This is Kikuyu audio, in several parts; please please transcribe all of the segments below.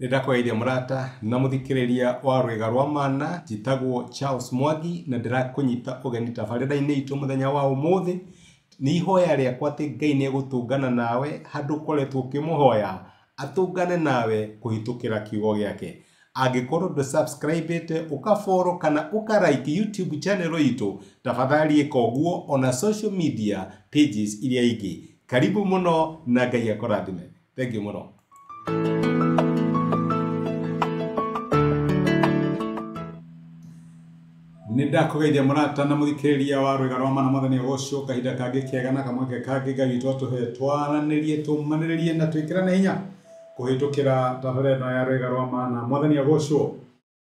Nĩndakũgeithia mũrata na mũthikĩrĩria wa rwĩga rwa mana, njĩtagwo Charles Mwangi na ndĩrakũnyita ũgeni tabarĩra-inĩ itũ mũthenya wa ũmũthĩ. Nĩ ihoya rĩakwa atĩ Ngai nĩ egũtũngana nawe handũ ũkoretwo ũkĩmũhoya, atũngane nawe kũhĩtũkĩra kiugo gĩake. Angĩkorwo ndũ subscribe ũka follow kana ũka like YouTube channel itũ, tafadhali ĩka ũguo ona social media pages iria ingĩ. Karibu mũno na Ngai akũrathime. Thank you mũno. Nĩ ndakũgeithia mũrata na mũthikĩrĩria wa rwĩga rwa mana, mwathani agocwo kahinda kangĩ kega na kamweke kangĩ Ngai witũ atũhe twaranĩrie, tũmanĩrĩrie na twĩkĩrane hinya kũhĩtũkĩra tabarĩra ĩno ya rwĩga rwa mana. Mwathani agocwo.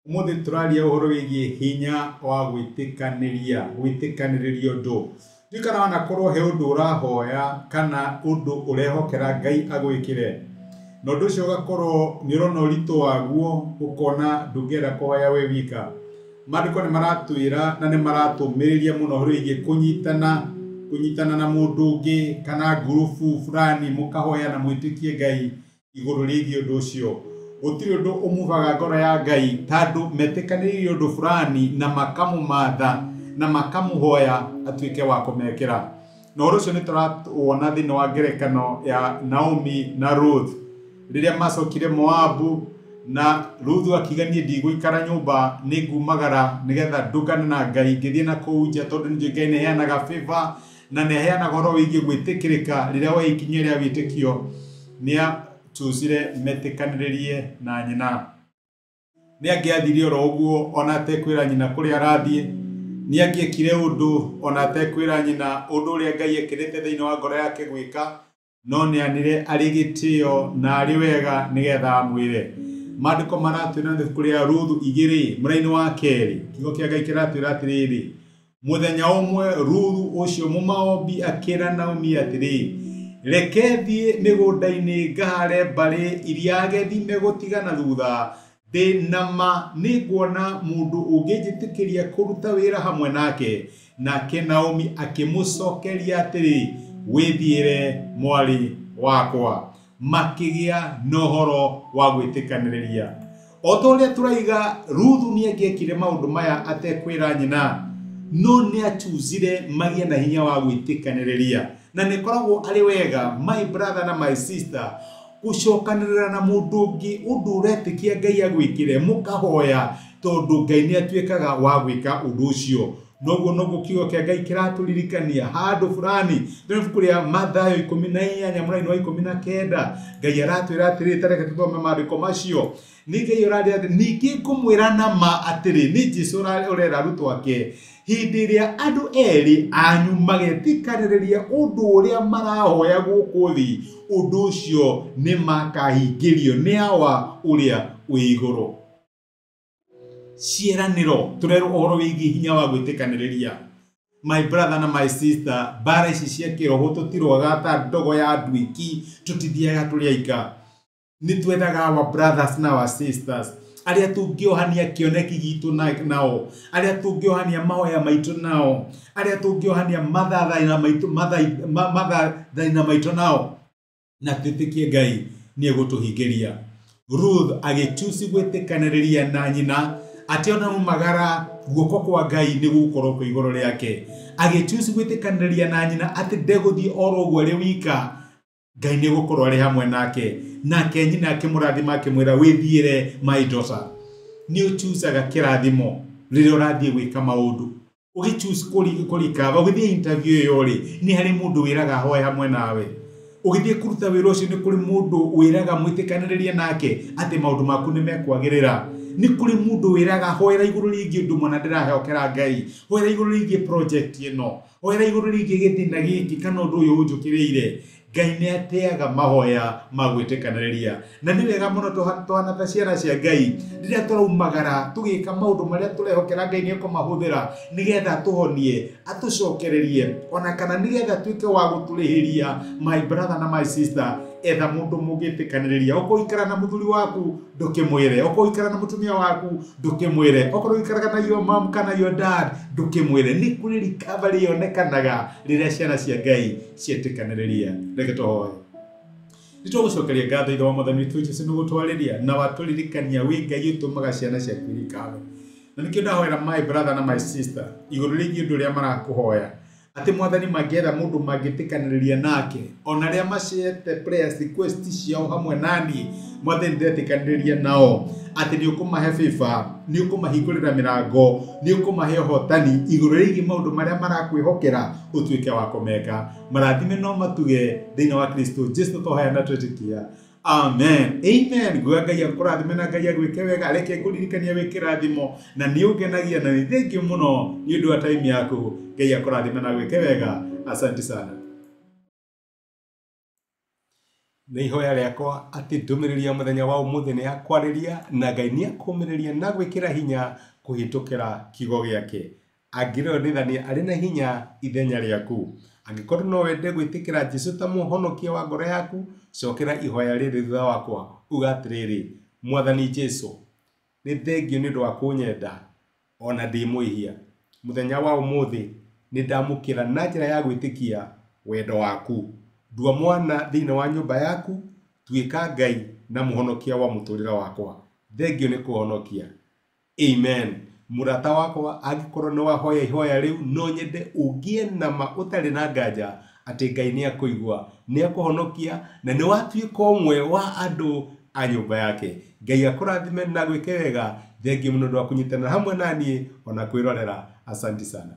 Ũmũthĩ tũraria ũhoro wĩgiĩ hinya wa gwĩtĩkanĩria, gwĩtĩkanĩrĩria ũndũ. Ndiũĩ kana wanakorwo he ũndũ ũrahoya kana ũndũ ũrehokera Ngai agwĩkĩre, na ũndũ ũcio ũgakorwo nĩ ũrona ũritũ waguo, ũkona ndũngĩenda kũhoya wĩ wika. Maandĩko nĩ maratwĩra na nĩ maratũmĩrĩria mũno ũhoro wĩgiĩ kũnyitana, kũnyitana na mũndũ ũngĩ kana ngurubu fulani, mũkahoya na mwĩtĩkie Ngai igũrũ rĩgiĩ ũndũ ũcio. Gũtirĩ ũndũ ũmubaga ngoro ya Ngai ta andũ metĩkanĩrĩire ũndũ fulani na makamũmatha na makamũhoya atuĩke wa kũmekĩra. Na ũhoro ũcio nĩ tũrawona thĩinĩ wa ngerekano ya Naomi na Ruth. Rĩrĩa macokire Moabu na Ruthu akiuga niĩ ndigũikara nyũmba, nĩ ngumagara nĩgetha ndũngane na Ngai, ngĩthiĩ na kũu nja tondũ nĩ njũĩ Ngai nĩ aheanaga favor na nĩ aheanaga ũhoro wĩgiĩ gwĩtĩkĩrĩka rĩrĩa woya ikinya rĩa wĩtĩkio. Nĩ achusire metĩkanĩrĩrie na nyina. Nĩ angĩathire oro ũguo ona atekwĩra nyina kũrĩa arathiĩ, nĩ angĩekire ũndũ ona atekwĩra nyina ũndũ ũrĩa Ngai ekĩrĩte thĩinĩ wa ngoro yake gwĩka, no nĩ anire arĩ gĩtĩo na arĩ wega nĩgetha amwĩre. Maandĩko maratwĩra na ibuku rĩa Ruthu 2 mũraini wa 2, kiugo kĩa Ngai kĩratwĩra atĩrĩrĩ, mũthenya ũmwe Ruthu ũcio Mũmaobi akĩra Naomi atĩrĩ, reke thiĩ mĩgũnda-inĩ ngahare mbarĩ iria agethi megũtigana thutha, ndĩ na ma nĩ nguona mũndũ ũngĩnjĩtĩkĩria kũruta wĩra hamwe nake. Nake Naomi akĩmũcokeria atĩrĩ, wĩthiĩre mwarĩ wakwa. Makĩgĩa na ũhoro wa gwĩtĩkanĩrĩria. O ta ũrĩa tũraiga, Ruthu nĩ angĩekire maũndũ maya atekwĩra nyina, no nĩ achusire magĩe na hinya wa gwĩtĩkanĩrĩria. Na nĩ koragwo arĩ wega, my brother na my sister, gũcokanĩrĩra na mũndũ ũngĩ ũndũ ũretĩkia Ngai agwĩkĩre, mũkahoya tondũ Ngai nĩ atuĩkaga wa gwĩka ũndũ ũcio. Noguo noguo kiugo kĩa Ngai kĩratũririkania handũ fulani. Nĩ ibuku rĩa Mathayo 18 mũraini wa 19, Ngai aratwĩra atĩrĩrĩ, ta reke tũthome maandĩko macio. Nĩ Ngai ũraria atĩ, ningĩ ngũmwĩra na ma atĩrĩ, nĩ Jesũ ũrera arutwo ake, hĩndĩ ĩrĩa andũ erĩ anyu magetĩkanĩrĩria ũndũ ũrĩa marahoya gũkũ thĩ, ũndũ ũcio nĩ makahingĩrio nĩ Awa ũrĩa wĩ igũrũ. Ciĩranĩro, tũrerwo ũhoro wĩgiĩ hinya wa gwĩtĩkanĩrĩria. My brother na my sister, mbara ici cia kĩroho tũtirũaga ta ndogo ya nduĩki, tũtithiaga tũrĩ aika. Nĩ twethaga our brothers na our sisters, arĩa tũngĩohania kĩoneki gitũ nao, arĩa tũngĩohania mahoya maitũ nao, arĩa tũngĩohania mathathaina maitũ nao, na twĩtĩkie Ngai nĩ egũtũhingĩria. Ruth agĩchusi gwĩtĩkanĩrĩria na nyina atĩ ona mumagara guoko kwa Ngai nĩ gũgũkorwo kwĩ igũrũ rĩake. Agĩchusi gwĩtĩkanĩrĩria na nyina atĩ ndegũthiĩ oro ũguo arĩ wika, Ngai nĩ egũkorwo arĩ hamwe nake. Nake nyina akĩmũrathima akĩmwĩra, wĩthiĩre my daughter. Nĩ ũchusaga kĩrathimo rĩrĩa ũrathiĩ gwĩka maũndũ. Ũgĩchoose kũrika, ũgĩthiĩ interview ĩyo rĩ, nĩ harĩ mũndũ wĩraga ahoe hamwe nawe. Ũgĩthiĩ kũruta wĩra ũcio nĩ kũrĩ mũndũ wĩraga mwĩtĩkanĩrĩrie nake atĩ maũndũ maku nĩ mekwagĩrĩra. Nĩ kũrĩ mũndũ wĩraga hoera igũrũ rĩgiĩ ũndũ mũna ndĩrahokera Ngai, hoera igũrũ rĩgiĩ project ĩno, hoera igũrũ rĩgiĩ gĩthĩna gĩkĩ kana ũndũ ũyũ ũnjũkĩrĩire. Ngai nĩ ateaga mahoya ma gwĩtĩkanĩrĩria. Na nĩ wega mũno tũhana ta ciana cia Ngai rĩrĩa tũraumagara tũgĩka maũndũ marĩa tũrehokera Ngai nĩ ekũmahũthĩra nĩgetha atũhonie, atũcokererie, ona kana nĩgetha atuĩke wa gũtũrĩhĩria. My brother na my sister, etha mũndũ mũngĩtĩkanĩrĩria. Okorwo ũikara na mũthuri waku ndũkĩmwĩre, okorwo ũikara na mũtumia waku ndũkĩmwĩre, okorwo ũikaraga na your mom kana your dad ndũkĩmwĩre. Nĩ kũrĩ recovery yonekanaga rĩrĩa ciana cia Ngai cietĩkanĩrĩria. Reke tũhoe. Nĩtũgũcokeria ngatho Ithe wa Mwathani witũ Jesũ nĩ gũtwarĩria na watũririkania wĩ Ngai ũtũmaga ciana ciaku irikane. Na nĩkĩo ndahoera my brother na my sister igũrũ rĩgiĩ ũndũ ũrĩa marakũhoya atĩ Mwathani mangĩetha mũndũ mangĩtĩkanĩrĩria nake ona arĩa maciete prayer request ciao hamwe naniĩ Mwathani ndetĩkanĩrĩria nao atĩ nĩ ũkũmahe favor, nĩ ũkũmahingũrĩra mĩrango, nĩ ũkũmahe ũhotani igũrũ rĩgiĩ maũndũ marĩa marakwĩhokera ũtuĩke wa kũmeka. Marathime no matuge thĩinĩ wa Kristo Jesu twahoya na twetĩkia. Amen. Amen. Nguga Ngai akũrathime na Ngai agwĩke wega. Reke ngũririkanie wĩ kĩrathimo na nĩ ũngenagia na nĩ thengiũ mũno nĩ ũndũ wa time yaku. Ngai akũrathime na agwĩke wega. Asante sana. Nĩ ihoya rĩakwa atĩ ndũmĩrĩri ya mũthenya wa ũmũthĩ nĩ yakwarĩria na Ngai nĩ akũmĩrĩria na gwĩkĩra hinya kũhĩtũkĩra kiugo gĩake. Angĩrorithania arĩ na hinya ithenya rĩaku. Angĩkorwo no wende gwĩtĩkĩra Jesũ ta mũhonokia wa ngoro yaku, cokera ihoya rĩrĩ thutha wakwa uga atĩrĩrĩ, Mwathani Jesũ, nĩ thengio nĩ ũndũ wa kũnyenda ona ndĩ mwĩhia. Mũthenya wa ũmũthĩ nĩ ndamũkĩra na njĩra ya gwĩtĩkia wendo waku. Ndua mwana thĩinĩ wa nyũmba yaku, tuĩka Ngai na mũhonokia wa mũtũrĩre wakwa. Thengio nĩ kũhonokia. Amen. Mũrata wakwa angĩkorwo nĩ wahoya ihoya rĩu no nyende ũgĩe na ma ũtarĩ na nganja atĩ Ngai nĩ akũigua, nĩ akũhonokia na nĩ watuĩka ũmwe wa andũ a nyũmba yake. Ngai akũrathime na gwĩke wega. Thengiũ mũno ũndũ wa kũnyitanĩra hamwe naniĩ ona kwĩrorera. Asante sana.